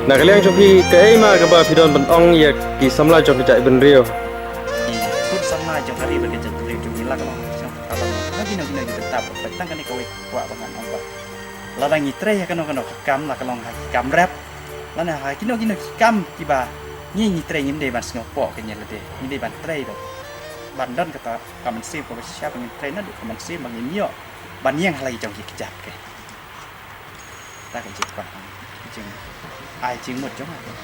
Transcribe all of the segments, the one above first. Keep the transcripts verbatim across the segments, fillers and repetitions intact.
Na ka liang jong phi, kaei ma kaba phi don ban ong ïa ki samla jong ka jaitbynriew? Ki khun samla jong ka ri bad ka jaitbynriew jong ngi la ka long, jong ka long, na kino kino ki bynta, bad tang kane kawei ka kwah ba ngan ong ba lada ngi trei ha kano kano ka kam, la ka long ha ki kam rep, lane ha kino kino ki kam kiba ngi, ngi trei, ngim dei ban sngewpoh ka ngi lade, ngi dei ban trei da ban don kata ka mynsiem kaba shisha ba ngin trei, naduh ka mynsiem ba ngin ïoh ban ïeng ha la ki jong ki kjat, ke. Ta ka jingkwah, ka jingai jingmut jong nga.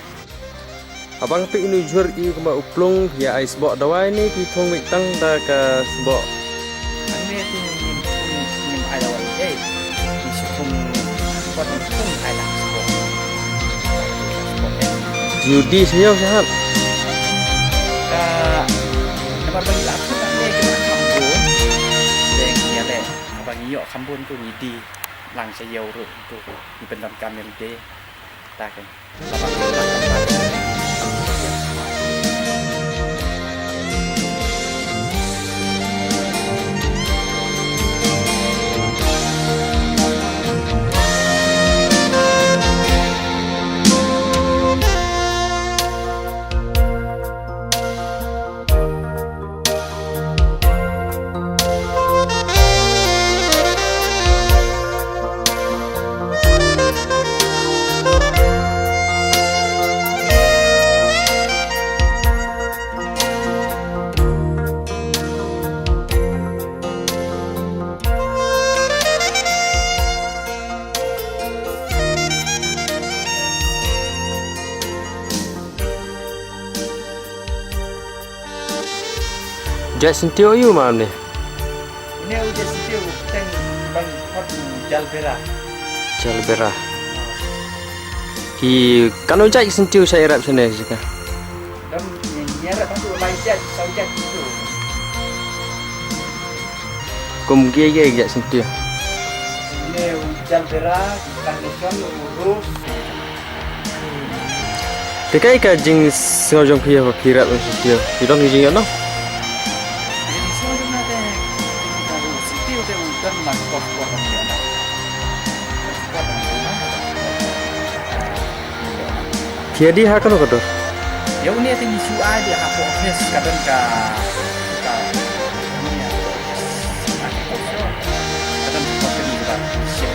Haba nga peit ïa une u jhur i kumba u plung, phi ïa ai sboh dawai ne phi thung beit tang da ka sboh? Hangne te ngim thung, ngim ai dawai ei. Ngi shu thung, pat ngi thung ai lang sboh. Sboh ei. Judi sha ïew sha hat. Ka, namar ba ngi la thung hangne ka kham bun. Te ngi ïa leh, haba ngi ïoh kham bun ko ngi die lang sha ïew ruh ko, ngi pyndonkam ïa lade. Ta ka. Jait syntiew aïu ma une? Une u jait syntiew u teng ban hot u Jalbera. Jalbera. Hi, kano jait syntiew sa ïarap shane jaka? Dang ïarap hangtu lai jait, saw jait tu. Kum kiei kiei jait syntiew? Une u Jalbera, carnation, u rose. Te kaei ka jingsngew jong phi haba phi rep ïa u syntiew? Phi don ki jingïohnong? Ka jingsngew jong nga te, ka syntiew te u don la ka por ka por ban ïohnong. Phi ïa die ha kano ka dur? Ïa une te ngi shu ai die hapoh office, ka don ka, ka, ka don ka company kaba ship.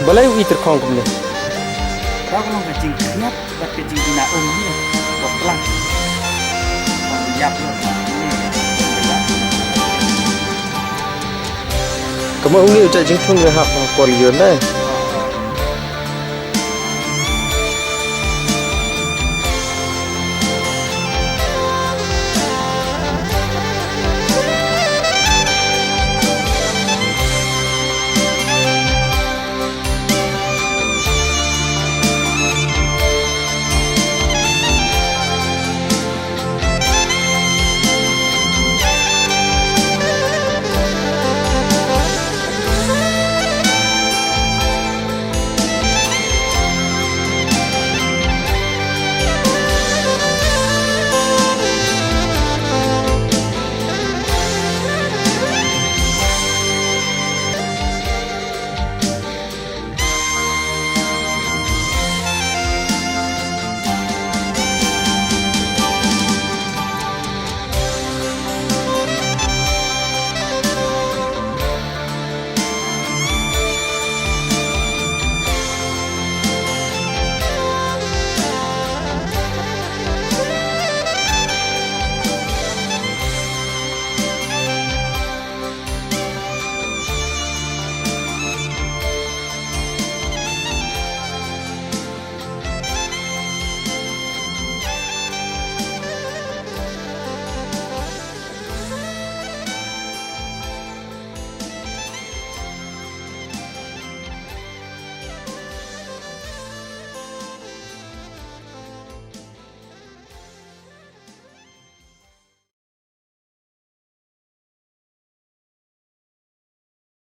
Balei u i tyrkhong kumne? Ka long ka jingkhriat. Bad ka jingduna um ne, ka plang. Ka ïap ne. Kumno une u jait jingthung ne hap ha por ïoh ne?